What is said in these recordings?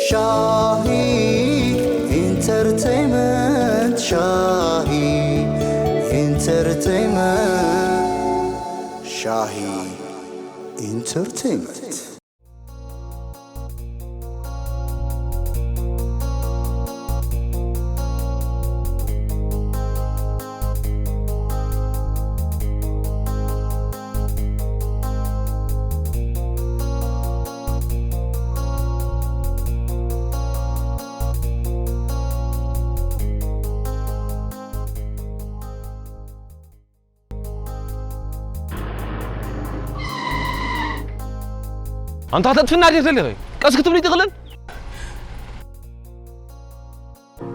ሻሂ ኢንተርቴይመንት፣ ሻሂ ኢንተርቴይመንት፣ ሻሂ ኢንተርቴይመንት። ኣንታ ተጥፍና ድየ ዘለኺ? ቀስ ክትብሊ ትኽእልን?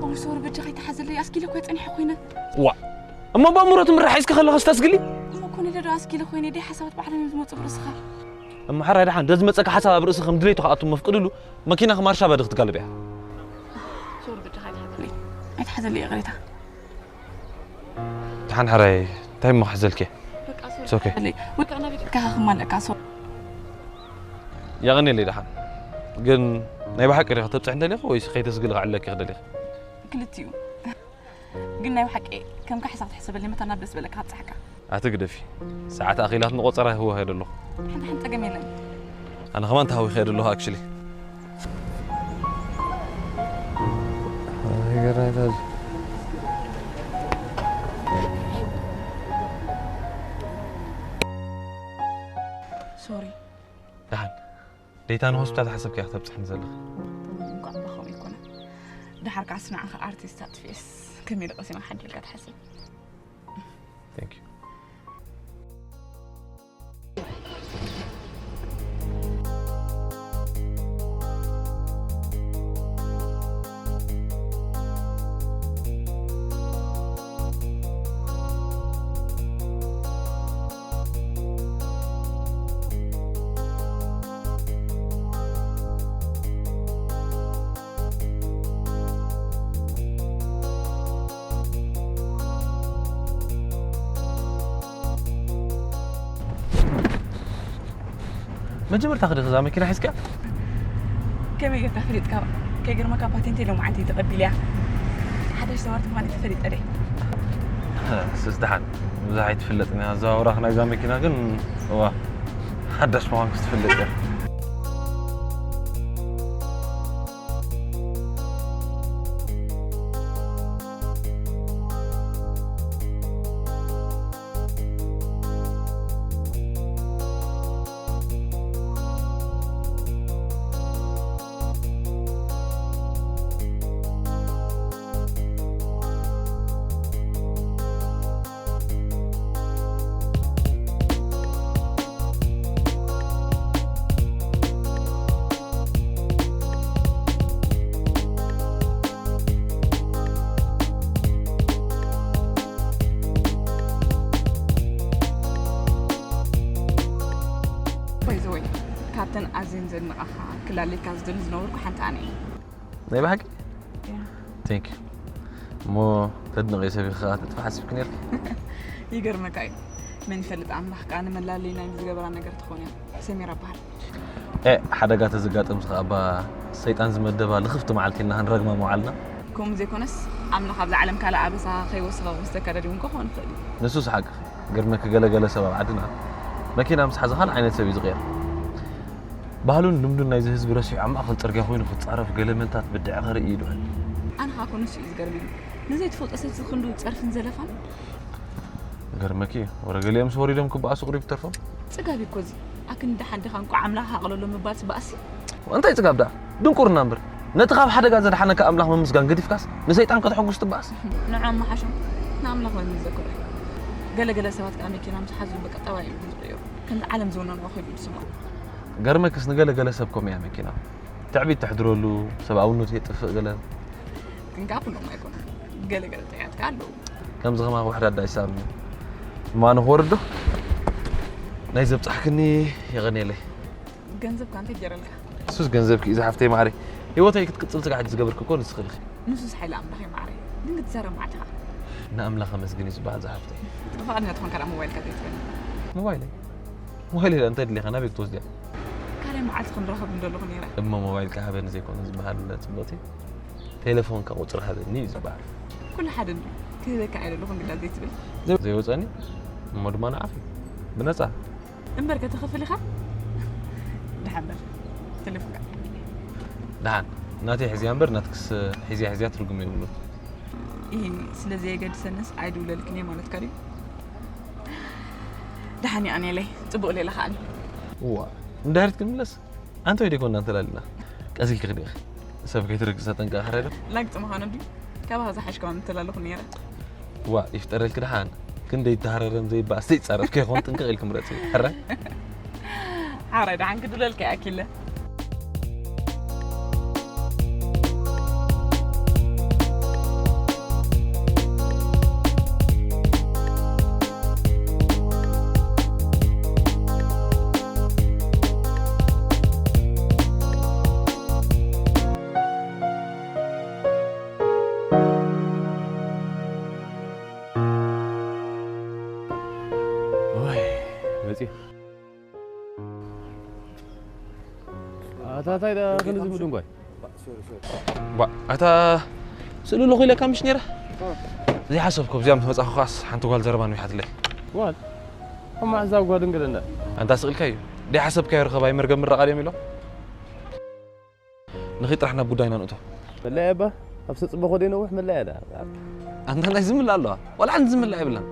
ኦይ፣ ሶሪ፣ በጃኻ ኣይትሓዘለይ። ኣስጊለ እኮ ጸኒሐ ኮይነ። ዋ፣ እሞ ብኣእምሮ ትምራሕ ሒዝኪ ከለኺ ስታስግሊ? እሞ እኮ ንለ ዶ ኣስጊለ ኮይነ፣ ደይ ሓሳባት ባዕሎም እዮም ዝመጹ ብርእስኻ። እሞ ሓራይ ደሓን፣ ደዝመጸካ ሓሳብ ኣብ ርእሲ ከም ድሌቱ ከኣቱ መፍቅድሉ፣ መኪና ክማርሻ ባዲ ክትጋልብ እያ። ሶሪ፣ በጃኻ ኣይትሓዘለይ። ኣይትሓዘለይ፣ ይቕሬታ። ደሓን ሓራይ፣ እንታይ እሞ ክሕዘልኪ? በቃ ሶሪ፣ it's okay። ሓዘለይ። ወይ ከዓ ናበይ ኢድካ ክማለካ፣ ሶሪ። የቐንየለይ ደሓን። ግን ናይ ብሓቂ ዲኺ ከተብጽሕኒ ደሊኺ ወይስ ከይተስግሊ ክዕለኪ ክደሊኺ? ክልቲኡ። ግን ናይ ብሓቂ ከም ካሕሳ ክትሕሰበለይ መታን ናብ ደስ ዝበለካ ኣብጽሓካ። ኣትግደፊ። ሰዓት ኣኺላት ንቆጸራ ይህወ ከይደ ኣለኹ። ሓንቲ ሓንቲ ጸገም የለን። ኣነ ከማን ተሃዊኸ ከይደ ኣለኹ actually። ይገርም ይታዝ። ሶሪ። ደሓን። ደይታ ንሆስፒታል ተሓሰብኪ እያ ክተብጽሕኒ ዘለኺ። እንኳዕ እባ ከምኡ ይኮነ። ደሓር ከዓስ ንዓኻ ኣርቲስት ኣጥፊኤስ ከመይ ኢለ ቀሲመ ክሓድረልካ ትሓስብ? Thank you። መጀመርታ ክዲ እዛ መኪና ሒዝካ? ከመይ ጌርካ ፈሊጥካ? ከይገርመካ ፓቴንተይ ሎማዓንቲ ተቐቢለያ። ሓዳሽ ዘዋርቲ ምዃነይ ተፈሊጠ ደይ? ስስ ደሓን፣ ብዙሕ ኣይትፍለጥን እያ። ኣዘዋውራኽ ናይዛ መኪና ግን፣ እዋ፣ ሓዳሽ ምዃንክስ ትፍለጥ እያ። By the way፣ ካብተን ኣዝየን ዘድንቓኻ ክላለካ ዝደሊ ዝነበርኩ ሓንቲ ኣነ እየ። ናይ ብሓቂ? እያ። Thank you። እሞ ተድንቐዮ ሰብ ኢኺ ከኣ ተጥፍእ ሓሲብኪ ነይርኪ? ይገርመካ እዩ። መን ይፈልጥ ኣምላኽ ከኣ ንመላለዪና ዝገበራ ነገር ትኾን እያ። ሰሚራ እበሃል። ኤ፣ ሓደጋ ተዘጋጠምስ ከኣ እባ ሰይጣን ዝመደባ ልኽፍቲ መዓልቲ ኢልና ክንረግማ ምውዓልና። ከምኡ ዘይኮነስ ኣምላኽ ኣብዛ ዓለም ካልእ ኣበሳ ከይወስኻ ክወስደካ ደልዩ እውን ክኸውን ይኽእል እዩ። ንሱስ ሓቅኺ። ግርመኪ ገለ ገለ ሰብ ኣብ ዓድና መኪና ምስ ሓዘ ካልእ ዓይነት ሰብ እዩ ዝቕየር። ባህሉን ልምዱን ናይዚ ህዝቢ ረሲዑ ኣብ ማእከል ጽርግያ ኮይኑ ክጻረፍ ገለ መንታት ብድዐ ከርኢ ይድዕል። ኣነ ኸኣ እኮ ንሱ እዩ ዝገርመኒ። ንዘይትፈልጦ ሰብ ዝኽንዱ ጸርፍን ዘለፋን። ገርመኪ፣ ወረ ገሊኦም ምስ ወሪዶም ክበኣሱ ቅሩብ ይተርፎም። ጽጋብ እዩ እኮ እዚ። ኣክን ደሓን ዲኻ እንቋዕ ኣምላኽ ሃቕለሎም ምባል ጽባእሲ። እንታይ ጽጋብ ደኣ? ድንቁርና እምበር። ነቲ ካብ ሓደጋ ዘድሓነካ ኣምላኽ ምምስጋን ገዲፍካስ ንሰይጣን ከተሐጉስ ትበኣስ። ንዖም መሓሾም ንኣምላኽ ወይ ምዘክሮ። ገለ ገለ ሰባት ከኣ መኪና ምስ ሓዙ በቃ ጠባይ እዮም ዝቕየሩ። ከምቲ ዓለም ዝወነንዎ ኮይኑ እዩ ዝስምዖም። ገርመክስ ንገለ ገለ ሰብ ከምኡ እያ መኪና። ትዕቢት ተሕድረሉ፣ ሰብኣውነቱ የጥፍእ ገለ። ግን ከኣ ኩሎም ኣይኮኑን። ገለ ገለ ጥዑያት ከኣ ኣለዉ። ከምዚ ከማኺ ውሕዳት ደኣ ይሰኣኑኒ። እሞ ኣነ ክወርድ ዶ? ናይ ዘብጻሕክኒ የቐንየለይ። ገንዘብካ እንታይ ገይረልካ? ንሱስ ገንዘብኪ እዩ ዝሓፍተይ ማዕረይ። ህይወተይ ክትቅጽል ስጋዕ ዝገበርኪ እኮ ንስኺ ኢኺ። ንሱስ ሓይሊ ኣምላኽ እዩ ማዕረይ። ግን ክትዛረብ መዓት ኢኻ። ንኣምላኽ ኣመስግኒ እዩ ዝበሃል ዝሓፍተይ። ፍቓደኛ ትኾንካ ደኣ ሞባይልካ ዘይትበኒ። ሞባይለይ? ሞባይለይ ደኣ እንታይ ድሌኻ ናበይ ክትወስድያ? ካልኣይ ዓቲ ክንራኸብ እንደለኹ ነይረ። እሞ ሞባይልካ ሃበኒ ዘይኮነ ዝበሃል ጽቡቕቲ፣ ቴሌፎንካ ቁጽሪ ሃበኒ እዩ ዝበሃል። ኩሉ ሓደ እንዶ ክህበካ እየ ዘለኹ እንግዳ ዘይትብል። ዘይወጸኒ እሞ ድማ ንዓኺ ብነጻ። እምበር ከተኸፍል ኢኻ። ደሓን በል። ቴሌፎንካ። ደሓን ናተይ ሕዝያ እምበር ናትክስ ሕዝያ ሕዝያ ትርጉም የብሉን። ይህን ስለ ዘየገድሰንስ ኣይድውለልክን እየ ማለትካ ድዩ? ደሓን ይኣንየለይ። ጽቡቕ ሌላ ከዓኒ። እዋ፣ ንድሕሪት ክንምለስ ኣንተ ወይ ደይኮና እንተላልና ቀስ ኢልኪ ክድኺ ሰብ ከይትርግጽ ተጠንቀቕ። ሕራይ ዶ? ላግጺ ምዃኑ ድዩ? ካባኻ ዝሓሽ ከማን ምተላለኹ ነይረ። ዋ፣ ይፍጠረልኪ ደሓን። ክንደይ ይተሃረረን ዘይበኣስ ዘይጻረፍ ከይኮን ጥንቅቕ ኢልኪ ምረጺ። ሕራይ? ሓራይ ደሓን ክድለልካ እያ ኪለ። ወይ መፂ ኣታ እንታይ ዳ ክንዚ ምድንጓይ ባ ኣታ ስእሉ ኣለኹ ኢለካ ምሽ ነይረ ዘይሓሰብኩ ኣብዚኣ ምስ መፃኹ ከዓስ ሓንቲ ጓል ዘረባ ንዊሓትለይ ጓል ሕማዕ እዛ ጓል እንግድና ኣንታ ስቕልካ እዩ ደይሓሰብካዮ ርኸባ ይመርገም ምረቓ ድዮም ኢሎም ንኺ ጥራሕ ናብ ጉዳይና ንእቶ መለያ እባ ኣብ ሰፅበኾ ደይ ነውሕ መለያ ዳ ኣንታ ናይ ዝምላ ኣለዋ ዋላ ሓንቲ ዝምላ የብላን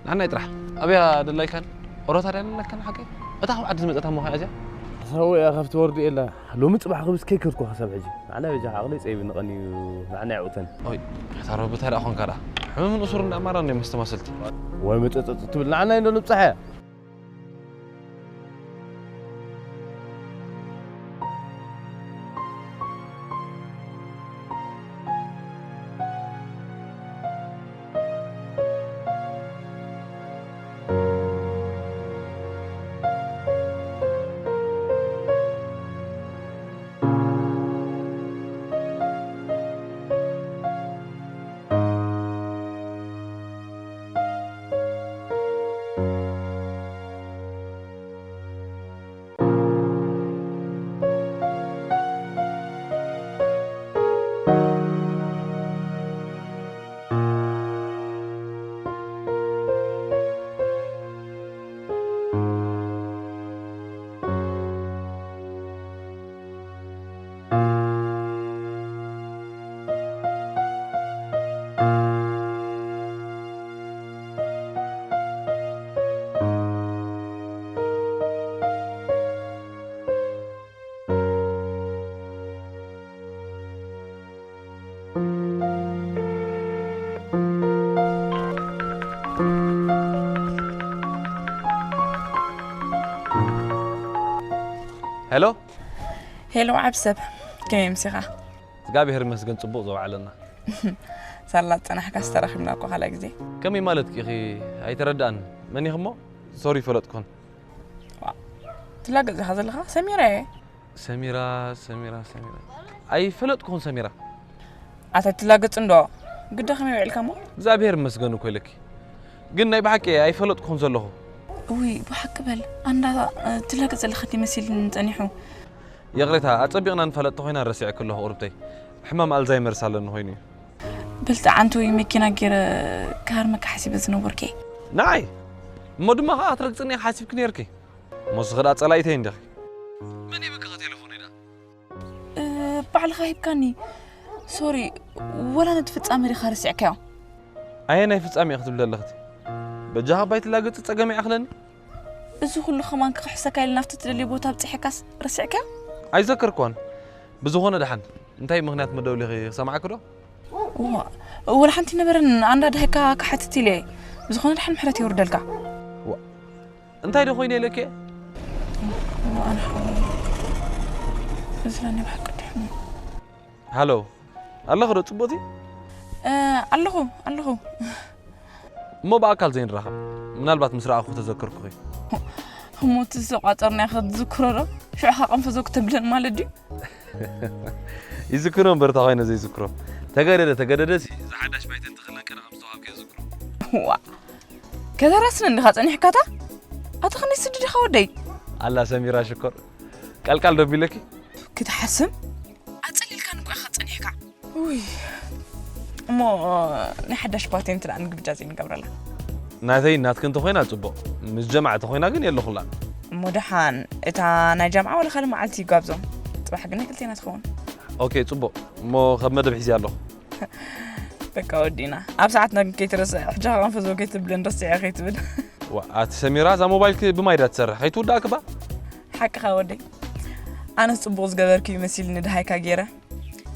ንዓናይ ጥራሕ ኣብያ ደላይካን ኦሮታ ድያ ደላይካን ሓቀይ እታ ካብ ዓዲ ዝመፀት ኣሞኻ እዚኣ ሰው እያ ካብቲ ወርዱ የላ ሎሚ ፅባሕ ክብስ ከይከድኩ ክሳብ ሕጂ ንዓና በጃ ዓቕሊ ፀይብኒ ቀንዩ ንዓና የዕውተን ኦይ እታ ረቢ እንታይ ደኣ ኾንካ ደኣ ሕመምን እሱር እንዳ ኣማራ እንደ መስተማሰልቲ ወይ ምጥጥጥ ትብል ንዓና እንዶ ንብፃሕ እያ ሄሎ ሄሎ ዓብ ሰብ ከመይ ምሲኻ? እግዚኣብሔር ይመስገን ጽቡቕ ዘውዓለና ሳላ ጸናሕካ ዝተረኺብና እኮ ካልኣ ግዜ ከመይ ማለት ኪኺ ኣይተረዳእን መን ኢኺ እሞ ሶሪ ፈለጥኩን ትላገጽ ኢኻ ዘለኻ ሰሚራ እየ ሰሚራ ሰሚራ ሰሚራ ኣይፈለጥኩን ሰሚራ ኣታ ትላገጽ እንዶ ግዳ ከመይ ውዒልካ እሞ እግዚኣብሔር ይመስገን እኮ ኢለኪ ግን ናይ ብሓቂ ኣይፈለጥኩን ዘለኹ ውይ ብሓቂ በል ኣንዳ ትላገጽ ዘለኻ መሲልኒ ጸኒሑ ይቕሬታ ኣጸቢቕና ንፋለጥ ተኾይና ረሲዐ ከለኹ ቁርብተይ ሕማም ኣልዛይመርስ ኣለኒ ኮይኑ እዩ በልቲ ዓንቱ ወይ መኪና ገይረ ክሃርመካ ሓሲበ ዝነበርኩ ንዓይ እሞ ድማ ከዓ ትረግፅኒ ሓሲብኪ ነርኪ እሞ ስኽዳ ፀላኢተይ እንዲኺ መን ይብክኸ ቴሌፎን ኢዳ ባዕልኻ ሂብካኒ ሶሪ ወላ ነቲ ፍፃመ ዲኻ ረሲዕካዮ ኣየ ናይ ፍፃሜ ክትብል ዘለኽቲ በጃኻ ባይትላገፂ ፀገመ ይኣኽለኒ እዚ ኩሉ ከማን ክኽሕሰካ ኢለ ናብቲ ትደልዮ ቦታ ኣብፅሐካስ ረሲዕካዮ ኣይዘከርኳን ብዝኾነ ደሓን እንታይ ምኽንያት መደውሊኺ ክሰምዓኪ ዶ ወላ ሓንቲ ነበረን ኣንዳ ድህካ ክሓትት ኢለ ብዝኾነ ድሓን ምሕረት የውርደልካ እንታይ ዶ ኮይነ ኢለኪ እዚ ናይ ብሓቂ ድሕኑ ሃሎ ኣለኹ ዶ ፅቡቕቲ ኣለኹ ኣለኹ እሞ ብኣካል ዘይንራኸብ ምናልባት ምስ ረኣኹ ተዘክርኩኺ ህሞት ዝተቋፀርና ክትዝክሮ ዶ ሽዑ ካቐንፈዞ ክተብለን ማለት ድዩ ይዝክሮ እምበር እታ ኮይነ ዘይዝክሮ ተገደደ ተገደደ ዝሓዳሽ ባይተ እንትኽለን ቀነ ከም ዝተዋሃብከ ዝዝክሮ ዋ ከተራስነ እንዲኻ ፀኒሕካታ ኣታ ክንደይ ስድድ ኢኻ ወደይ ኣላ ሰሚራ ሽኮር ቀልቃል ደቢለኪ? ክትሓስም ኣጸሊልካ ንኳ ኢኻ ጸኒሕካ። ውይ፣ እሞ ናይ ሓዳሽ ፓቴንት ደኣ ንግብጃ ዘይንገብረላ። ናተይ ናትኪ እንተኾይና ጽቡቕ፣ ምስ ጀማዓ ተኾይና ግን የለኹላን። እሞ ደሓን እታ ናይ ጃምዓ ዋላ ካልእ መዓልቲ ይጓብዞም። ጽባሕ ግን ናይ ክልቴና ትኸውን። ኦኬ፣ ጽቡቕ። እሞ ካብ መደብ ሒዚ ኣለኹ። በቃ ወዲና። ኣብ ሰዓትና ግን ከይትረስዕ፣ ሕጂ ከቐንፈዞ ከይትብልን ረሲዐ ከይትብል። ዋ፣ ኣቲ ሰሚራ፣ እዛ ሞባይልኪ ብማይ ዳ ትሰርሕ? ከይትውዳእኪ ባ? ሓቅኻ ወዲ። ኣነስ ጽቡቕ ዝገበርኩ እዩ መሲልኒ ድሃይካ ገይረ።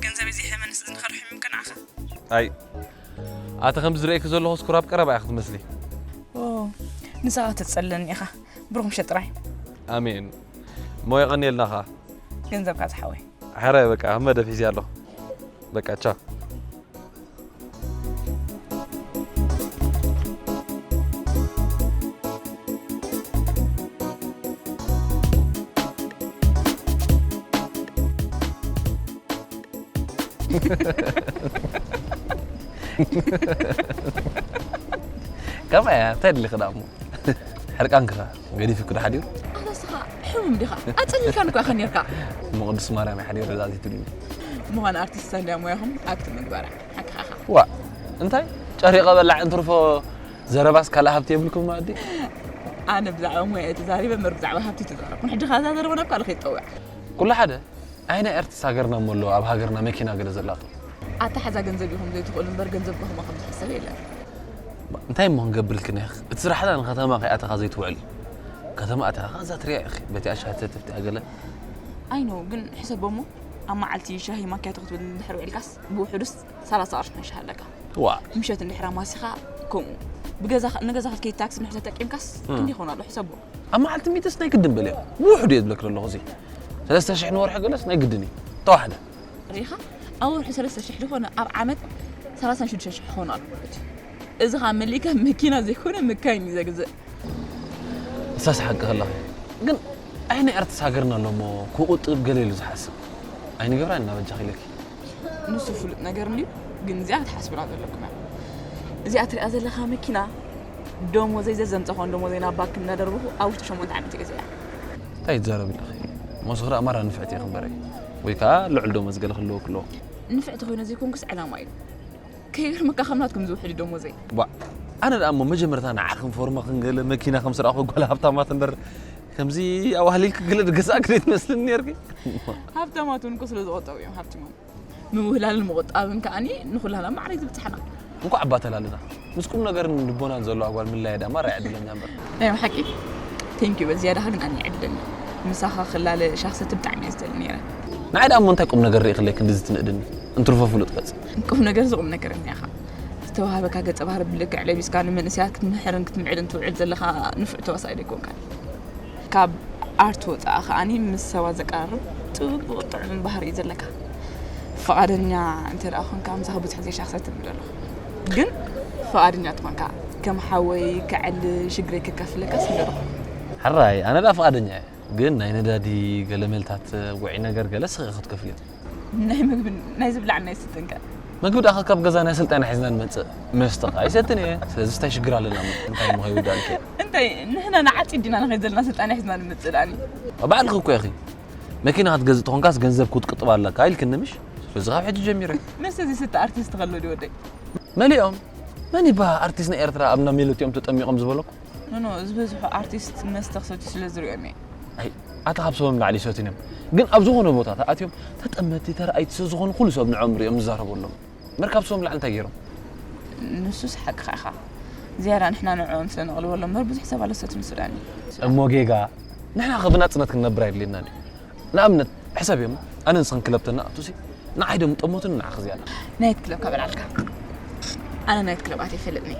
ገንዘብ እዚ ሕመንስ ዝንኸር ሕምምከ ንዓኻ። ኣይ፣ ኣቲ ከምዚ ዝርእየኪ ዘለኹ ስኩራብ ቀረባ ኢኻ ክትመስሊ። ኦ፣ ንስኻ ተጸለኒ ኢኻ። ብሩኽ ምሸት ጥራይ። ኣሜን። እሞ የቐንየልና ኸኣ። ገንዘብካ ዝሓወይ። ሕራይ በቃ ኣብ መደብ ሒዘ ኣለኹ። በቃ ቻው። ከመይ እያ? እንታይ ደሊኺ ደኣ እሞ? ሕርቃንኪ ኸ ገዲፍኪ ዶ ሓዲሩ? ኣታ ንስኻ ሕሙም ዲኻ? ኣጸሊልካኒ እኮ ኢኻ ኔርካ። እሞ ቅድስቲ ማርያም እያ ሓዲሩ ዛዚትሉኒ። ምዃን ኣርቲስት እንድያ ሞያኹም ኣክት ምግባር እያ። ሓቅኻ ኢኻ። ዋእ እንታይ ጨሪቐ በላዕ እንትርፎ ዘረባስ ካልእ ሃብቲ የብልኩም መኣዲ? ኣነ ብዛዕባ ሞያየ ተዛሪበ እምበር ብዛዕባ ሃብቲ ኣይተዛረብኩን። ሕጂ ኸኣ እዛ ዘረባ ናብ ካልእ ከይትጠውዕ። ኩሉ ሓደ ኣየናይ ኣርቲስት ሃገርና እሞ ኣሎ ኣብ ሃገርና መኪና ገለ ዘላቶ? ኣተሓዛ ገንዘብ ኢኹም ዘይትኽእሉ እምበር ገንዘብ ከኹማ ከም ዝሕሰብ የለን። እንታይ እሞ ክንገብር ኢልክኒ ኢኺ? እቲ ስራሕና ንከተማ ከይኣተኻ ዘይትውዕል። ከተማ ኣቲኻ ከኣ እዛ ትሪኣ ኢኺ በቲ ኣሻትት ኣብቲኣ ገለ። I know ግን ሕሰቦ እሞ ኣብ መዓልቲ ሻሂ ማክያቶ ክትብል እንድሕር ውዒልካስ ብውሑዱስ ሰላሳ ቅርሺ ናይ ሻሂ ኣለካ። ዋእ። ምሸት እንድሕር ኣማሲኻ ከምኡ። ብገዛ ንገዛ ክትከይድ ታክሲ እንድሕር ተጠቂምካስ ክንደይ ይኸውን ኣሎ ሕሰቦ። ኣብ መዓልቲ ሚእትስ ናይ ግድን በልዮ። ብውሕዱ እየ ዝብለኪ ዘለኹ እዚ። ሰለስተ ሽሕ ንወርሒ ገለስ ናይ ግድን እዩ። ተዋሕደ። ሪኢኻ? ኣብ ወርሒ ሰለስተ ሽሕ ዝኾነ ኣብ ዓመት ሰላሳን ሽዱሽተን ሽሕ ክኸውን ኣሎ ማለት እዩ። እዚ ኸኣ መሊእካ መኪና ዘይኮነ መካይን እዩ ዘግዝእ። እሳስ ሓቂ ከለኺ ግን ኣይ ናይ ኣርትስ ሃገርና ኣሎ እሞ ክቑጥብ ገለ ኢሉ ዝሓስብ ኣይንገብራን እናበጃኺ ኢለኪ። ንሱ ፍሉጥ ነገር እንድዩ ግን እዚኣ ክትሓስብላ ዘለኩም እያ። እዚኣ ትሪኣ ዘለኻ መኪና ደሞዘይ ዘዘምፀኾን ደሞዘይ ናብ ባንክ እናደርበኹ ኣብ ውሽጢ ሸሞንተ ዓመት እየ ገዚኣ። እንታይ ትዛረቢ ኣለኺ? ሞስኺ ደኣ ማራ ንፍዕቲ ኢኺ እምበረይ ወይ ከዓ ልዑል ደሞዝ ገለ ክህልወኪ ኣለዎ። ንፍዕቲ ኮይነ ዘይኮንኩስ ዕላማ እዩ። ከይገርመካ ከም ናትኩም ዝውሕድ ደሞዘይ። ቧእ ኣነ ደኣ እሞ መጀመርታ ንዓኽን ፎርማኽን ገለ መኪና ከም ዝረኣኹ ጓል ሃብታማት እምበር ከምዚ ኣዋህሊልኪ ገለ ዝገዛእኪ ዘይትመስልኒ ኔርኪ። ሃብታማት እውን እኮ ስለ ዝቖጠቡ እዮም ሃብቲሞም። ምውህላልን ምቑጣብን ከኣኒ ንኹላና ማዕረ እዩ ዝብጽሓና። እንኳዕ እባ ተላልና። ምስ ቁም ነገርን ልቦናን ዘለዋ ጓል ምልላይ ደኣ ማራ እያ ዕድለኛ እምበር። ናይ ብሓቂ thank you በዝያዳኻ ግን ኣነ እያ ዕድለኛ። ምሳኻ ክላለ ሻሂ ክሰቲ ብጣዕሚ እየ ዝደሊ ነይረ። ንዓይ ደኣ እሞ እንታይ ቁም ነገር ርኢኽለይ ክንድዚ ትንእድኒ? እንትርፎ ፍሉጥ ገጽ። ቁም ነገር እዚ ቁም ነገር እኒኣኻ። ዝተዋህበካ ገጸ ባህሪ ብልክዕ ለቢስካ ንመንእሰያት ክትምህርን ክትምዕድን ትውዕል ዘለኻ ንፉዕ ተዋሳኣይ ዶ ኣይኮንካን? ካብ ኣርት ወፃኢ ከኣኒ ምስ ሰባት ዘቀራርብ ፅቡቕ ጥዑም ባህሪ እዩ ዘለካ። ፍቓደኛ እንተ ደኣ ኾንካ ምሳኻ ብዙሕ ግዜ ሻሂ ክሰቲ እብል ኣለኹ። ግን ፍቓደኛ ተኾንካ ከም ሓወይ ከዕሊ ሽግረይ ከካፍለካስ ምደለኹ። ሕራይ ኣነ ደኣ ፍቓደኛ እየ። ግን ናይ ነዳዲ ገለመልታት ውዒ ነገር ገለ ስኺ ክትከፍልዮ። ናይ ምግብን ናይ ዝብላዕን ናይ ዝስተን ከ? መግቢ ደኣ ካብ ገዛ ናይ ስልጣን ሒዝና ንመጽእ። መስተ ከኣ ኣይሰትን እየ። ስለዚ እንታይ ሽግር ኣለና እሞ እንታይ እሞ ከይውዳእልኪ? እንታይ ንሕና ንዓጺድ ዲና ንኸይድ ዘለና ስልጣን ሒዝና ንመጽእ ደኣኒ? ባዕልኺ እኮ ኢኺ መኪና ክትገዝእ ተኾንካስ ገንዘብ ክትቁጥብ ኣለካ ኢልክኒ ምሽ? ስለዚ ካብ ሕጂ ጀሚረ። መስተ ዘይስተ ኣርቲስት ከሎ ድዩ ወደይ? መሊኦም መን እዩ በሃ ኣርቲስት ናይ ኤርትራ ኣብ እንዳ ሜሎት እዮም ተጠሚቖም ዝበለኩም? ኖኖ ዝበዝሑ ኣርቲስት መስተ ክሰትዩ ስለ ዝሪኦም እየ። ኣይ ኣታ ካብ ሰቦም ንላዕሊ ይሰትዩን እዮም። ግን ኣብ ዝኾነ ቦታ ተኣትዮም ተጠመቲ ተረኣይቲ ስለ ዝኾኑ ኩሉ ሰብ ንዖም ሪኦም ዝዛረበሎም። እምበር ካብ ሰቦም ንላዕሊ እንታይ ገይሮም? ንሱስ ሓቅኻ ኢኻ። ዝያዳ ንሕና ንዕኦም ስለ ነቕልበሎም እምበር ብዙሕ ሰብ ኣለሰቱን ሱዳን እዩ። እሞ ጌጋ ንሕና ከ ብናጽነት ክንነብር ኣይድልየናን እዩ። ንኣብነት ሕሰብዮም ኣነ ንስኽን ክለብ ተናእቱሲ ንዓይ ዶ ምጠመቱኒ ንዓኺ ዝያዳ። ናይት ክለብ ካብ በላልካ ኣነ ናይት ክለብ ኣትየ ይፈልጥኒ።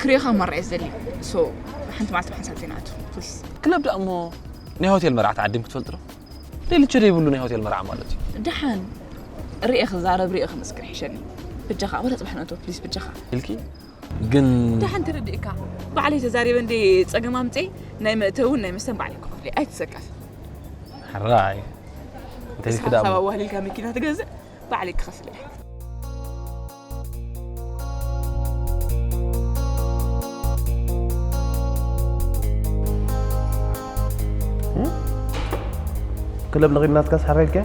ክሪኦኻ ማራ እየ ዝደሊ። ሶ ሓንቲ መዓልቲ ብሓንሳብ ዘይንኣቱ ፕሊስ። ክለብ ደኣ እሞ ናይ ሆቴል መርዓ ተዓዲምኪ ትፈልጢ ዶ? ሌልቸ ደይብሉ ናይ ሆቴል መርዓ ማለት እዩ። ደሓን ሪኤ ክዛረብ ሪኤ ክምስክር ይሕሸኒ። በጃኻ ወላ ጽባሕ ንእቶ ፕሊስ በጃኻ። ኢልኪ ግን ደሓን ተረዲእካ ባዕለይ ተዛሪበ እንዴ ጸገም ኣምፀይ ናይ መእተውን ናይ መስተን ባዕለይ ክኸፍል እየ ኣይትሰከፍ ሕራይ እንተሊክ ዳሞ ሓሳብ ኣዋህሊልካ መኪና ትገዝእ ባዕለይ ክኸፍል እየ ክለብ ንኺድ ናትካስ ሕራይ ኢልካዮ?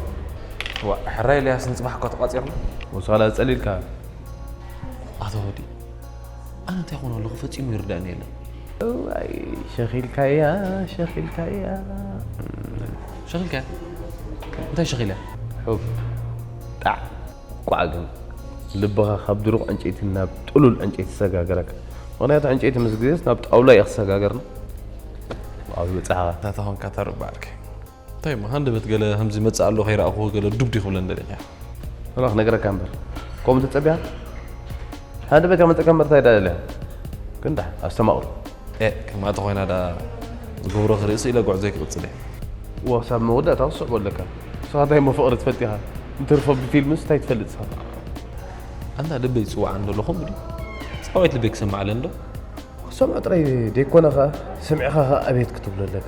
ዋ ሕራይ ኢልያስ ንጽባሕ እኳ ተቋጺርና። ወስኻላ ዝጸሊልካ። ኣቶ ወዲ ኣነ እንታይ ኮነ ኣለኹ ፈጺሙ ይርዳእኒ የለን። እዋይ ሸኺልካያ ሸኺልካያ። ሸኺልካ እንታይ ሸኺለ? ሑብ ጣዕ ቋዕ ግን ልብኻ ካብ ድሩቕ ዕንጨይቲ ናብ ጥሉል ዕንጨይቲ ዝሰጋገረካ። ምኽንያቱ ዕንጨይቲ ምስ ግዜስ ናብ ጣውላ እዩ ክሰጋገርና። ኣብኡ ይበጽሓኻ። እታ ተኾንካ ተርባዕከ። እንታይ እሞ ሃንደበት ገለ ከምዚ መጽእ ኣሎ ከይረኣኹ ገለ ዱብ ዲኹ ብለን ደሊኻ። ወላ ክነግረካ እምበር። ከምኡ ተጸቢኻ? ሃንደበት ከመጸካ እምበር እንታይ ደኣ ደሊኻ? ግን ደሓን ኣስተማቕሩ። ኤ ከማእቲ ኮይና ዳ ዝገብሮ ክርእሲ ኢለ ጉዕዞይ ክቕጽል እየ። እዋ ክሳብ መወዳእታ ክስዕቦ ኣለካ። ንስኻ እንታይ እሞ ፍቕሪ ትፈልጥ ኢኻ? እንትርፎ ብፊልምስ እንታይ ትፈልጥ ንስኻ? ኣንታ ልበይ ዝጽውዓኒ ዘሎ ከምኡ ድዩ? ጻውዒት ልበይ ክሰምዓለን ዶ? ክሰምዖ ጥራይ ደይኮነ ኸኣ ሰሚዕኻ ኸኣ ኣቤት ክትብሎ ኣለካ።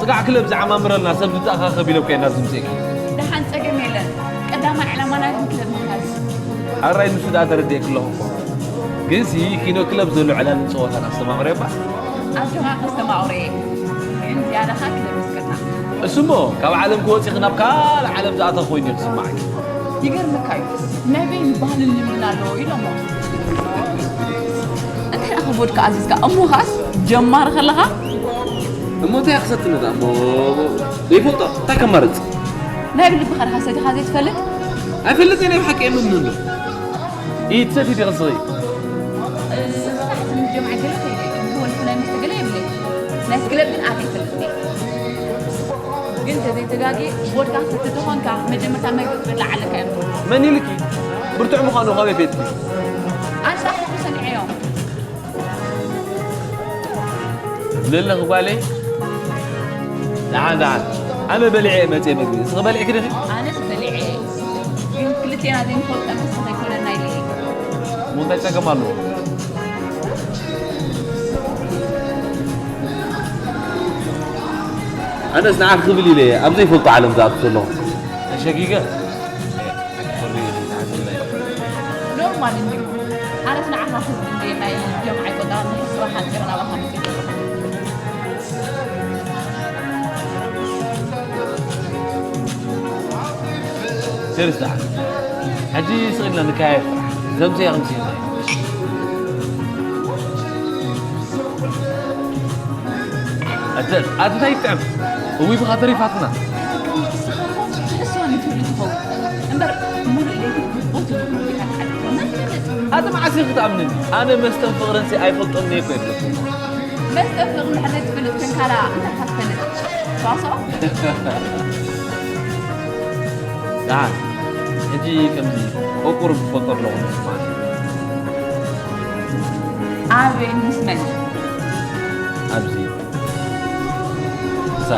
ስጋዕ ክለብ ዝዓማምረልና ሰብ ንተኣኻኸብ ኢለ እኮ እየ ናብዚ ምፅኤኪ። ደሓን ፀገም የለን። ቀዳማይ ዕላማና ግን ክለብ ምትሓዝ። ሕራይ ንሱ ደኣ ተረዲኤኪ ኣለኹ እኮ። ግንሲ ኪኖ ክለብ ዘሎ ዕላልን ፀወታን ኣስተማቕረዮ እባ። ኣጆኻ ከስተማቕሮ እየ። ግን ዝያዳ ኸኣ ክለብ የስቅና። እሱ እሞ ካብ ዓለም ክወፂኺ ናብ ካልእ ዓለም ዝኣተኺ ኮይኑ እዩ ክስምዓኪ። ይገርመካ እዩ። ናይ በይኑ ባህልን ልምድን ኣለዎ ኢሎሞ። እንታይ ኢኻ ቮድካ ኣዚዝካ? እሞ ኸኣስ ጀማሪ ከለኻ? እሞ እንታይ ክሰቲ ነታ እሞ ዘይፈልጦ እንታይ ከማርጽ? ናይ ብልብኻ ድኻ ሰቲኻ ዘይትፈልጥ? ኣይፈልጥን እየ ብሓቂ የምምን ኣሎ። ኢድ ሰቲ ዲኺ ስኺ? ስራሕ ትንሽ ጀምዓ ገለ ከይደ ግን ዝወልፍ ናይ መስተ ገለ የብለይ። ናይ ክለብ ግን ኣተ ይፈልጥ እየ። ግን ተዘይተጋጌ ቮድካ ሰቲ ተኾንካ መጀመርታ መግቢ ክትበልዕ ኣለካ እዮም። መን ኢልኪ? ብርቱዕ ምዃኑ ካበይ ፈጥኪ? ኣንታ ኩሉ ሰሚዐዮ። ልእልኺ ጓለይ ደሓን ደሓን ኣነ በሊዐ እየ መፅየ ምግቢ እስኺ በሊዕኪ ዲኺ? ኣነስ በሊዐ እየ ግን ክልቴና ዘይንፈልጦ መስተ ከይኮነና ኢለ እየ። እሞ እንታይ ፀገም ኣለዎ? ኣነስ ንዓኺ ክብል ኢለ እየ ኣብ ዘይፈልጦ ዓለም ዝኣቱ ዘለኹ። ተሸጊገ ኖርማል እንድዩ። ኣነስ ንዓኻ ክብል እንድየ ናይ ጆምዓ ኣይቆጠራን ንሕስባ ሓፂር ናባኻ መፂእ ዘለኹ። ሴርስ ደኣ ሕጂ ስቕ ኢልና ንካየድ ዘምሰያ ከምሲ ኢልና ኣተ ኣንታይ ይጥዕም እዊ ብኻ ተሪፋትና እምበር ሙሉእ ለይቲ ብቦት ይብሉ ኢኻ ትሓድር መን ይፈልጥ ኣቲ መዓስ ኢኺ ክትኣምንኒ ኣነ መስተን ፍቕርን ሲ ኣይፈልጦን እየ እኮ ይብለኩም መስተ ፍቕሪ እንድሕር ዘይትፈልጥ ኮንካ ደኣ እንታይ ኢኻ ትፈልጥ ሷሶ ደሓን ሕጂ ከምዚ ቆቁር ዝፈልጦ ኣለኹ ንስማዕ ኣበይ ምስ መን ኣብዚ እዛ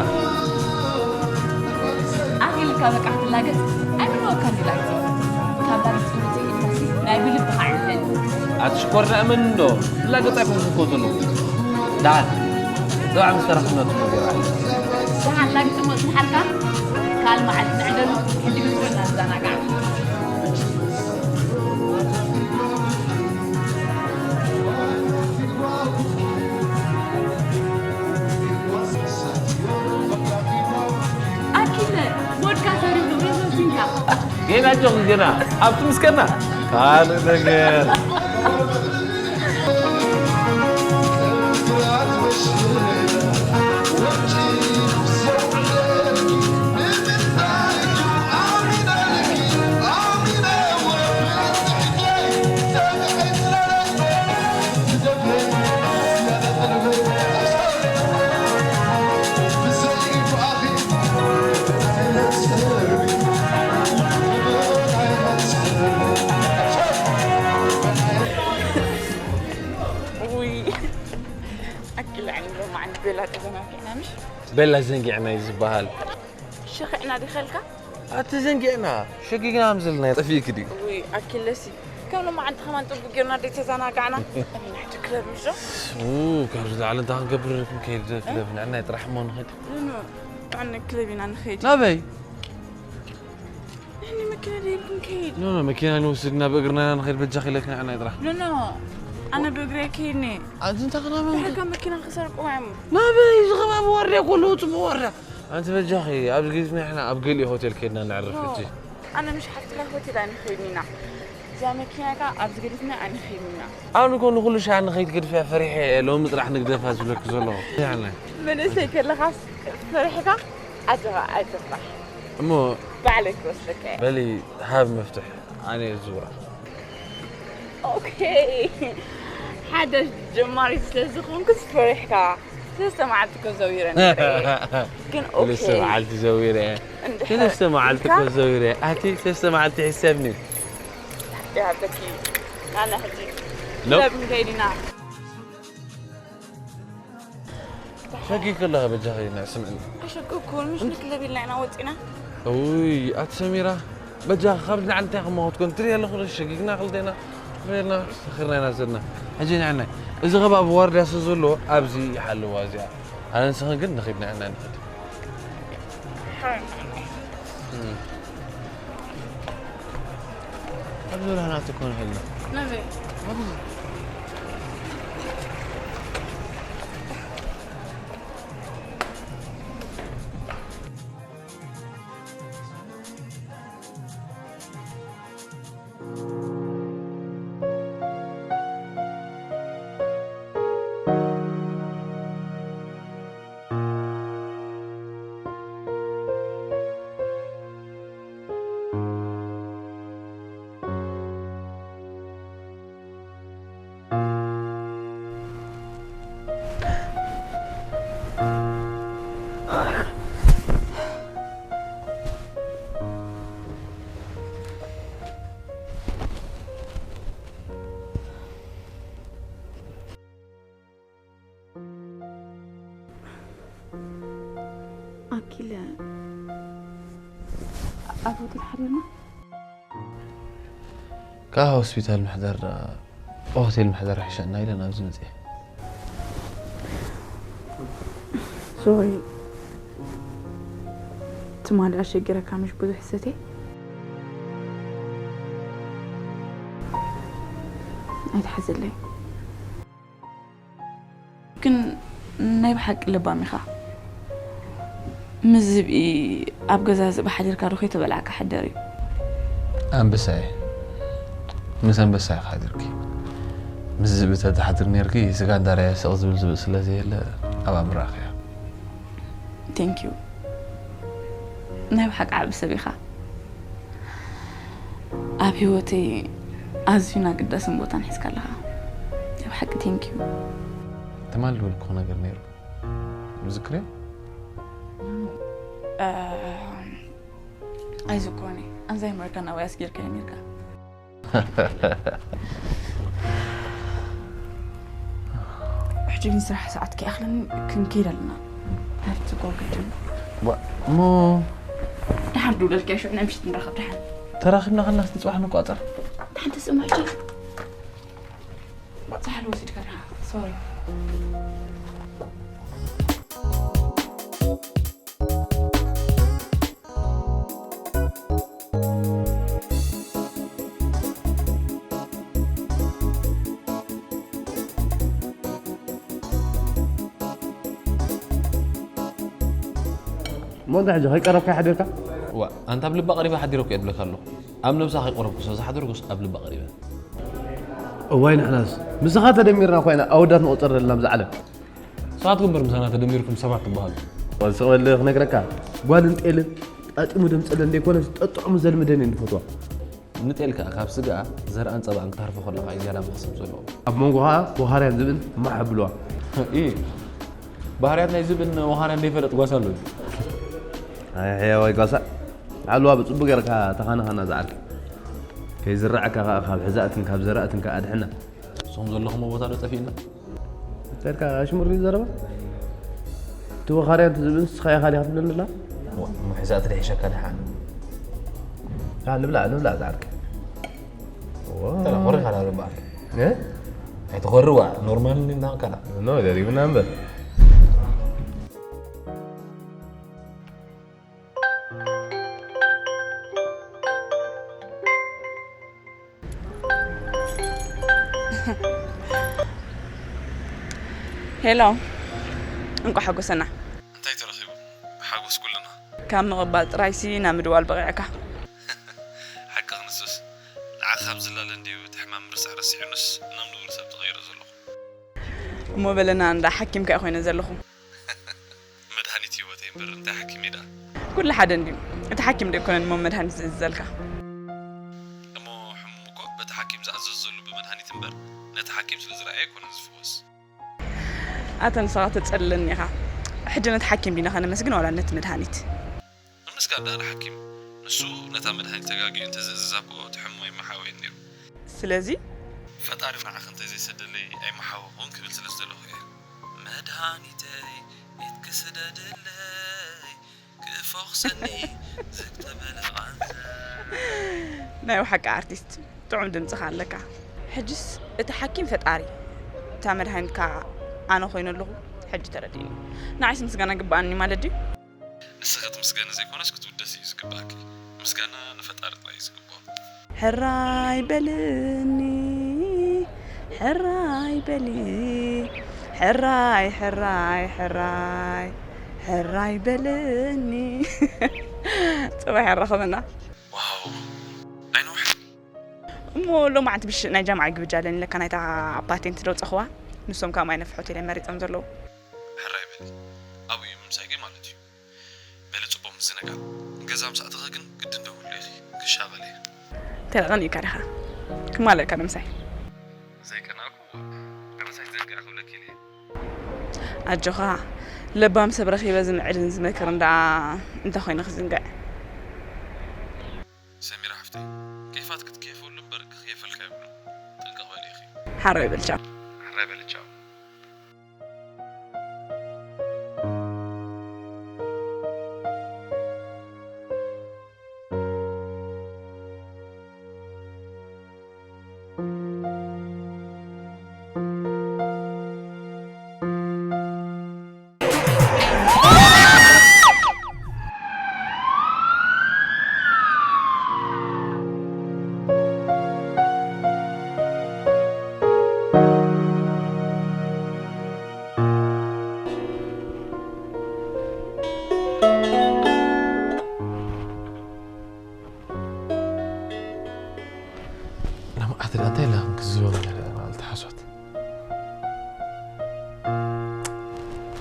ኣኺልካ በቃ ክትላገጽ ኣይምነወካን ድዩ ላግጺ ካብ ላግጺ ውጽእ ኢልካሲ ናይ ብልብኻ ዕለል ኣቲ ሽኮር ደኣ መን እንዶ ትላገጽ ኣይኮንኩ እኮ ዘለኹ ደሓን ሰብዓ ምስ ተረኽብና ጽቡቕ ገይራ ደሓን ላግጺ እሞ ጽንሓልካ ካልእ መዓልቲ ንዕደሉ ሕጂ ብዝበልና ንዘናጋዕ ኣኪለ ወድካ ሰሪሑ ሬሶሲንካ ጌና ጆክ ጌና ኣብቲ ምስከና ካልእ ነገር ተዘናጊዕና ምሽ? በላ ዘንጊዕና እዩ ዝበሃል። ሸኺዕና ዲኸልካ? ኣቲ ዘንጊዕና ሸጊግና ከም ዘለና ጠፊእክ ድዩ? ውይ ኣኪለሲ ከም ሎማዓንቲ ከማን ጥቡቅ ጌርና ደይ ተዘናጋዕና። ኣበይ ናሕቲ ክለብ ምሽ ዶ? ው፣ ካብዚ ላዕሊ እንታይ ክንገብር ክንከይድ ክለብ ንዕናይ ጥራሕ እሞ ንኸይድ። ኖ ኖ ኣነ ክለብ ኢና ንኸይድ። ናበይ? ንሕኒ መኪና ደይብ ክንከይድ። ኖ ኖ መኪና ንወስድ ኢና ብእግርና ኢና ንኸይድ በጃኺ ኢለክ ንዕናይ ጥራሕ። ኖ ኖ ኣነ ብእግሪ ኣይከይድኒ። ኣዚ እንታይ ክናበ? ብሕጋ መኪና ክሰርቅዋ እዮም። ናበይ እዚ ከባቢ ዋርድያ ከለዉ ጽቡቅ ዋርድያ። ኣንቲ በጃኺ ኣብዚ ገዲፍና ንሕና ኣብ ገሊኡ ሆቴል ከይድና ነዕርፍ ሕጂ። ኣነ ምሽ ሓፍትኻ ሆቴል ኣይንኸይድን ኢና። እዛ መኪና ከኣ ኣብዚ ገዲፍና ኣይንኸይድን ኢና። ኣነ እኮ ንኹሉ ሻዕ ንኸይድ ገድፍያ ፈሪሐ እየ ሎሚ ጥራሕ ንግደፋ ዝብለኪ ዘለኹ። ንሕና መንእሰይ ከለኻስ ፈሪሕካ ኣጆኻ ኣይትፍራሕ። እሞ ባዕለይ ክወስደካ እየ። በሊ ሃብ መፍትሕ ኣነ እየ ዝዝውራ። ኦኬ ሓደሽ ጀማሪት ስለ ዝኾንኩስ ፈሪሕካ። ሰለስተ መዓልቲ እኮ ዘዊረ ነይረ እየ። ግን ኦኬ። ሰለስተ መዓልቲ ዘዊረ እየ። እንድሕር ሰለስተ መዓልቲ እኮ ኢልካ? ዘዊረ እየ። ኣቲ ሰለስተ መዓልቲ ሕሰብኒ። ይሃብተኪ። ኣነ ሕጂ ሎ? ክለብ ንከይድ ኢና። ሸጊ ከለኻ በጃኺ ንዕስምዕኒ። ኣሸገኩን ምሽ ንክለብ ኢልና ኢና ወፂና። ውይ ኣቲ ሰሚራ በጃኺ ካብዚ ንዓንታይ ከማኹት ኮን ትሪ ኣለኹ ሸጊግና ክልቴና። ሬና ሰኺርና ኢና ዘለና። ሕጂ ንዕናይ እዚ ከባቢ ዋርድያ ስለ ዘሎ ኣብዚ ይሓልዋ እዚኣ። ኣነ ንስኽን ግን ንኺድ ንዕና ንኺድ። ሓራም ንዓናይ። እም። ኣብ ዙርያ ናቱ ኮን ሄልና። ናበይ? ኣብዚ። ኣኪለ ኣብ ሆቴል ሓዲርና? ካብ ሆስፒታል ምሕዳር ደኣ ሆቴል ምሕዳር ይሕሸና ኢለ ናብዚ መፅየ። ሶሪ ትማሊ ኣሸጊረካ ምሽ ብዙሕ ሰትየ ኣይትሓዘለይ። ግን ናይ ብሓቂ ለባም ኢኻ። ምስ ዝብኢ ኣብ ገዛ ዝብኢ ሓዲርካ ዶ ከይተበላዕካ ሕደር እዩ። ኣንበሳ እየ። ምስ ኣንበሳ ኢኻ ሓዲርኪ። ምስ ዝብኢ ተትሓድሪ ነይርኪ ስጋ እንዳረኣየ ስቕ ዝብል ዝብኢ ስለ ዘየለ ኣብ ኣእምሮኣኺ እያ። Thank you። ናይ ብሓቂ ዓቢ ሰብ ኢኻ። ኣብ ህይወተይ ኣዝዩ ኣገዳስን ቦታን ሒዝካ ኣለኻ። ናይ ብሓቂ thank you። ትማሊ ዝበልኩኺ ነገር ነይሩ። ትዝክርዮ? ኣይዝክሮን እየ። ኣንዛይመርካ ናብይ ኣስጊርካዮ ነይርካ። ሕጂ ግን ስራሕ ሰዓት ከይኣኽለኒ ክንከይድ ኣለና። ናብቲ ጎግድን። ዋ፣ እሞ ደሓር ድውለልካ ሽዑ ናይ ምሽት ንራኸብ ደሓን። ተራኺብና ከለና እስቲ ጽባሕ ንቋጸር። ደሓን ተስእሞ ሕጂ። ጻሕሊ ወሲድካ ደሓን። ሶሪ። እሞ እንታይ ሕጂ ከይቀረብካ ሓዲርካ? ዋ፣ ኣንታ ኣብ ልባ ቀሪበ ሓዲረ እኮ እየ ዝብለካ ኣለኹ። ኣብ ነብሳ ከይቀረብኩ ስለ ዝሓደርኩስ ኣብ ልባ ቀሪበ። እዋይ ንሕናስ ምሳኻ ተደሚርና ኮይና ኣወዳት ንቑጸር ዘለና ኣብዛ ዓለም። ንስኻትኩም እምበር ምሳና ተደሚርኩም ሰባት ትበሃሉ። ስቕ በል ክነግረካ፣ ጓልን ጤልን ጣጢሙ ደም ጸለን ዘይኮነስ ጠጥዑሙ ዘልምደን እየን ዝፈትዋ። ንጤል ከኣ ካብ ስጋኣ ዘርኣን ጸባኣን ክትሃርፎ ከለኻ እዩ ዝያዳ መኽሰብ ዘለዎ። ኣብ መንጎ ከኣ ወኻርያን ዝብእን ማሕ ኣብልዋ። እይ፣ ባህርያት ናይ ዝብእን ወኻርያን ዘይፈለጥ ጓሳ ኣሎ ድዩ? ኣይ ሕያዋይ ጓሳ፣ ዓልዋ ብጽቡቕ ጌርካ ተኻናኻና ዝዓርኪ። ከይዝረዓካ ከኣ ካብ ሕዛእትን ካብ ዘራእትን ከኣ ኣድሕና። ንስኹም ዘለኹምዎ ቦታ ዶ ጠፊእና? ተልካ ኣሽሙር ድዩ ዘረባ? ወኻርያ እንተ ዝብል ንስኻ ኢኻ ዲኻ ትብለኒ ዘላ? ዋ፣ ምሕዛእ ትደሒሸካ ደሓን። ኣ፣ ንብላዕ፣ ንብላዕ ዝዓርከ። ዋ። ተላ፣ ወሪኻ ዳ ዶ በኣል? እ? ኣይትኾሪ ዋ፣ ኖርማል እንዲ እንዳበልካ ዳ። ኖ፣ ደሪብና እምበር። ሄሎ፣ እንቋዕ ሓጎሰና። እንታይ ተረኺቡ? ሓጎስ ኩልና። ካብ ምቕባል ጥራይሲ ናብ ምድዋል በቒዕካ። ሓቅኺ ንሱስ። ንዓኻ ካብ ዝላለ እንድዩ እቲ ሕማም ምርሳዕ ረሲዑንስ ናብ ንቡር ሰብ ተቐይረ ዘለኹ። እሞ በለና፣ እንዳ ሓኪምካ እየ ኮይነ ዘለኹ። መድሃኒት ህይወተይ እምበር እንታይ ሓኪም እየ ደኣ? ኩሉ ሓደ እንድዩ። እቲ ሓኪም ዶ ኣይኮነን እሞ መድሃኒት ዝእዝዘልካ? እሞ ሕሙም እኮ በቲ ሓኪም ዝኣዘዘሉ ብመድሃኒት እምበር ነቲ ሓኪም ስለ ዝረኣየ ኣይኮነን ዝፍወስ። ኣታ ንስኻ ተጸልለኒ ኢኻ። ሕጂ ነቲ ሓኪም ዲና ከነመስግን ዋላ ነቲ መድሃኒት? ንምስጋን ደኣ ንሓኪም። ንሱ ነታ መድሃኒት ተጋግዩ እንተዘእዝዛ እኮ እቲ ሕሙም ኣይመሓወየን ነይሩ። ስለዚ? ፈጣሪ ንዓኺ እንተዘይሰደለይ ኣይመሓወኹን ክብል ስለ ዝደለኹ እየ። መድሃኒተይ ኢድኪ ስደድለይ ክፈኹሰኒ ዝግተበለ ቃንዘ። ናይ ብሓቂ ኣርቲስት፣ ጥዑም ድምጽኻ ኣለካ። ሕጅስ እቲ ሓኪም ፈጣሪ፣ እታ መድሃኒት ከኣ ኣነ ኮይነ ኣለኹ። ሕጂ ተረዲእኒ። ንዓይስ ምስጋና ግብኣኒ ማለት ድዩ? ንስኺ ክትምስገኒ ዘይኮነስ ክትውደሲ እዩ ዝግባኣኪ። ምስጋና ንፈጣሪ ጥራይ እዩ ዝግብኦ። ሕራይ በልኒ፣ ሕራይ በሊ፣ ሕራይ፣ ሕራይ፣ ሕራይ፣ ሕራይ በልኒ። ጽባሕ የራኸበና። ዋው፣ ኣይነውሕ። እሞ ሎማዓንቲ ብሽ ናይ ጃምዓ ግብጃ ኣለኒ ለካ ናይታ ፓቴንት ደውጸኽዋ። ንሶም ከኣ ማይ ነፍሖት ኢለ መሪጾም ዘለዉ። ሕራይ በሊ። ኣብኡ እዩ ምምሳይኪ ማለት እዩ። በሊ ጽቡቕ ምስ ዝነጋ። ገዛ ምስ ኣተኺ ግን ግድን ደውልለይ ኢኺ። ክሻቐል እየ። ተረቐኒእካ ዲኻ? ክማለእካ ዶ ምሳይ? ዘይቀናእኩ፣ ኣነ ሳይ ዘንግዕ ክብለኪ ኢለ እየ። ኣጆኻ፣ ለባም ሰብ ረኺበ ዝምዕድን ዝመክርን ደኣ እንታይ ኮይኑ ክዝንግዕ? ሰሚራ ሓፍተይ፣ ኬፋት ክትኬፈሉ እምበር ክኽየፈልካ የብሉን። ጥንቅቕ በሊ ኢኺ። ሓራይ በል ቻው። ሓራይ በሊ ቻው። ንመዓት ደኣ እንታይ ኢላ ክንክዝበም ነይራ መዓልቲ ሓሶት?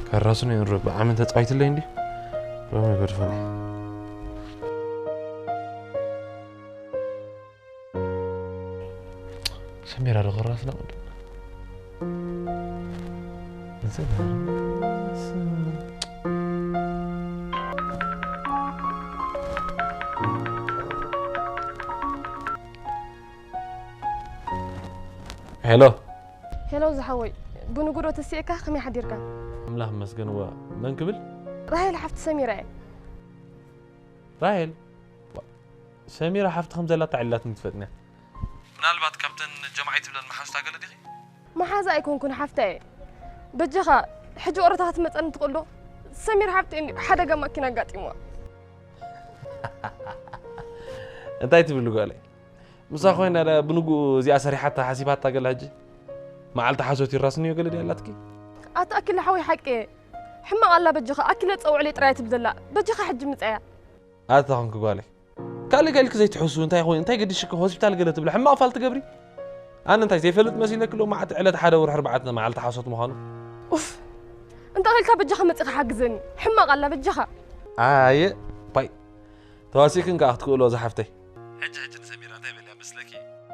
ከራሱን ይንሩ ብዓመት ተጻዊትለይ እንዲ ሎሚ ይገድፈኒ። ሰሚራ ዶ ከራስና ቅድም? ሄሎ። ሄሎ ዝሓወይ፣ ብንጉዶ ተሲእካ ከመይ ሓዲርካ? ኣምላኽ ይመስገን። እዋ፣ መን ክብል? ራሄል ሓፍቲ ሰሚራ እየ። ራሄል? ዋ፣ ሰሚራ ሓፍቲ ከም ዘላታ ዕላትኒ ትፈጥንያ። ምናልባት ካብተን ጀማዒ ትብለን መሓዙታ ገለ ዲኺ? መሓዛ ኣይኮንኩን ሓፍታ እየ። በጃኻ፣ ሕጂ ወረታ ክትመጸኒ ትኽእል ዶ? ሰሚራ ሓፍቲ እንዲ ሓደጋ ማኪና ኣጋጢምዋ። እንታይ ትብሊ ጓለይ? ምሳ ኮይና ዳ ብንጉ እዚኣ ሰሪሓታ ሓሲባታ ገለ ሕጂ? መዓልቲ ሓሶት ይራስንዮ ገለ ድያ ኣላትኪ? ኣታ ኣኪለ ሓወይ ሓቂ እየ። ሕማቕ ኣላ በጃኻ፣ ኣኪለ ጸውዕለይ ጥራይ ትብል ዘላ። በጃኻ ሕጂ ምጻያ። ኣታ ኾንኪ ጓለይ። ካልእ ከ ኢልኪ ዘይትሕሱ እንታይ ኮይኑ? እንታይ ገዲሽኪ ሆስፒታል ገለ ትብሊ? ሕማቕ ፋል ትገብሪ? ኣነ እንታይ ዘይፈልጥ መሲለኪ? ሎማዓቲ ዕለት ሓደ ወርሒ ኣርባዕተ መዓልቲ ሓሶት ምዃኑ። ኡፍ። እንታይ ኢልካ በጃኻ መጺኻ ሓግዘኒ። ሕማቕ ኣላ በጃኻ። ኣየ፣ ባይ። ተዋሲእክን ከኣ ክትክእሎ ዝሓፍተይ። ሕጂ ሕጂ ንሰሚራ እንታይ በልያ መስለኪ?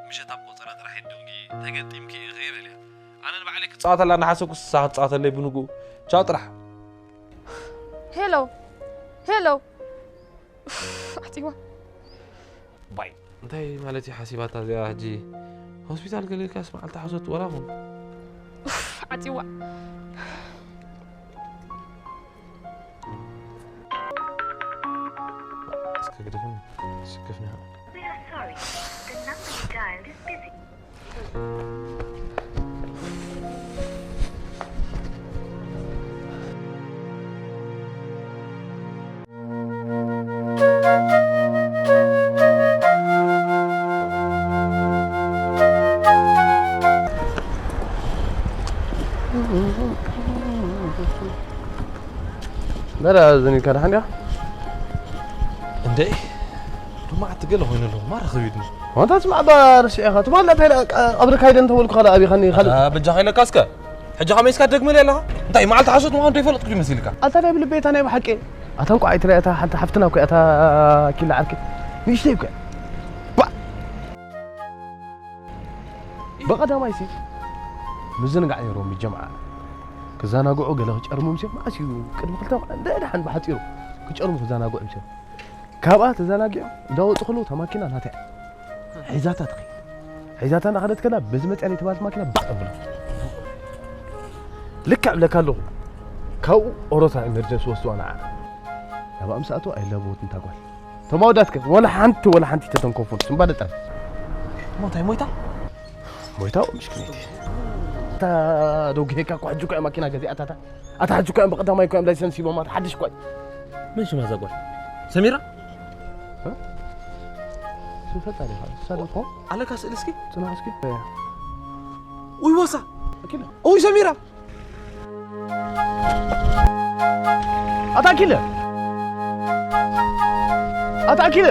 ምሸት ኣብ ቆጸራ ጥራሕ ደንጊ ተገጢምኪ ኢኺ በልያ። ኣነ ንባዕለይ ክጻወተላ እናሓሰብኩ ንሳ ክትጻወተለይ ብንግኡ። ቻው ጥራሕ። ሄሎ፣ ሄሎ። ኡፍ፣ ኣዕጺዋ። ባይ፣ እንታይ ማለት እዩ ሓሲባታ እዚኣ ሕጂ? ሆስፒታል ገለ ኢልካስ መዓልቲ ሓሶት ወላ ኹን። ኡፍ፣ ዓጺዋ። ግደፍኒ፣ ስከፍኒ። We are sorry. The number you dialed is busy. በላ፣ ዘኒልካ ደሓን ዲኻ? እንደ ሎማዓቲ ገለ ኮይኑ ኣለኹ፣ ማራ ከቢድኒ። ኣንታ ስማዕ፣ እባ ርስዒኻ። ትማሊ እንታይ ኢለ ቀ-፣ ቀብሪ ካይደ እንተበልኩ ካልእ ኣቢኻኒ፣ ካልእ። ኣታ በጃኻ ኢለካ እስከ። ሕጂ ከመይ ኢስካ ትደግመለይ ኣለኻ? እንታይ መዓልቲ ሓሶት ምዃኑ ዘይፈለጥኩ ድዩ መሲልካ? ኣታ ናይ ብልበይ፣ እታ ናይ ብሓቂ። ኣታ እንቋዕ ኣይትሪኣ፣ እታ ሓንቲ ሓፍትና እኮ እያ፣ እታ ኪላ ዓርኪ። ንእሽተይ እኮ እያ። ባ! ብቐዳማይሲ ምዝንጋዕ ነይርዎም፣ ጀምዓ ክዘናግዑ ገለ ክጨርሙ ምሴ፣ መዓስ እዩ? ቅድሚ ክልተ መዓልቲ ደሓን ብሓጺሩ ክጨርሙ ክዘናግዑ ምሴ። ካብኣ ተዘናጊዖም እንዳወጹ ከለዉ እታ ማኪና ናተይ እያ። ሒዛታ ትኸይድ። ሒዛታ እንዳኸደት ከላ በዚ መጽያ ዘይተባህለት ማኪና ባዕ ኣብላ። ልክዕ እብለካ ኣለኹ። ካብኡ ኦሮታ ኢመርጀንሲ ወስድዋ ንዓ። ናብኣ ምስ ኣተዋ ኣይላበወትን እታ ጓል። እቶም ኣወዳት ከ ወላ ሓንቲ፣ ወላ ሓንቲ ተተንከፉን። ስምባደ ጣል። እሞ እንታይ ሞይታ? ሞይታ ምስኪነይቲ። እታ ዶ ግሄካ እኮ ሕጂ እኮ እያ ማኪና ገዚኣታታ። ኣታ ሕጂ እኮ እዮም ብቐዳማይ እኮ እዮም ላይሰንስ ሂቦማ፣ ሓድሽ እኮ እዩ። መን ሽማ እዛ ጓል? ሰሚራ? እ? ስም ፈጣሪ ኢኻ። እሳ ዶ ትኾን? ኣለካ ስእሊ እስኪ? ጽናሕ እስኪ። ውይ ወሳ! ኣኪለ። ውይ ሰሚራ! ኣታ ኣኪለ! ኣታ ኣኪለ!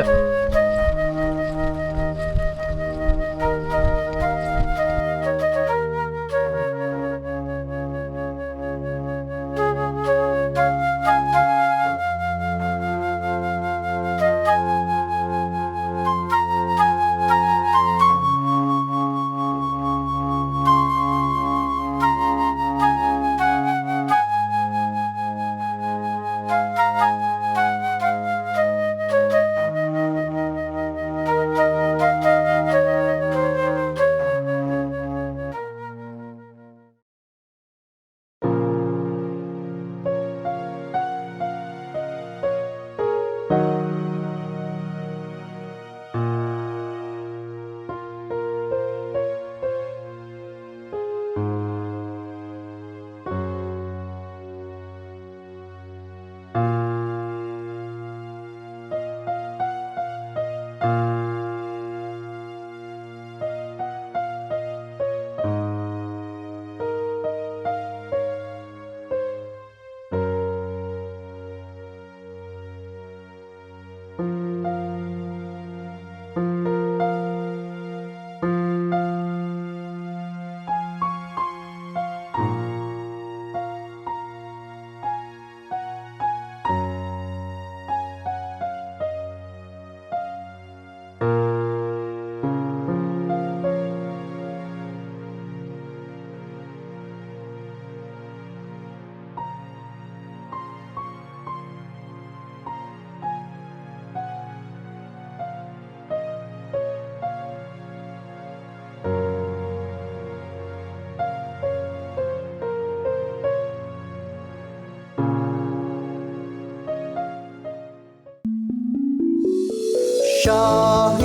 ሻሂ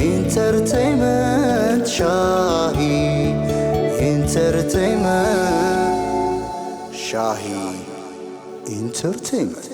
ኢንተርቴይመንት፣ ሻሂ ኢንተርቴይመንት፣ ሻሂ ኢንተርቴይመንት።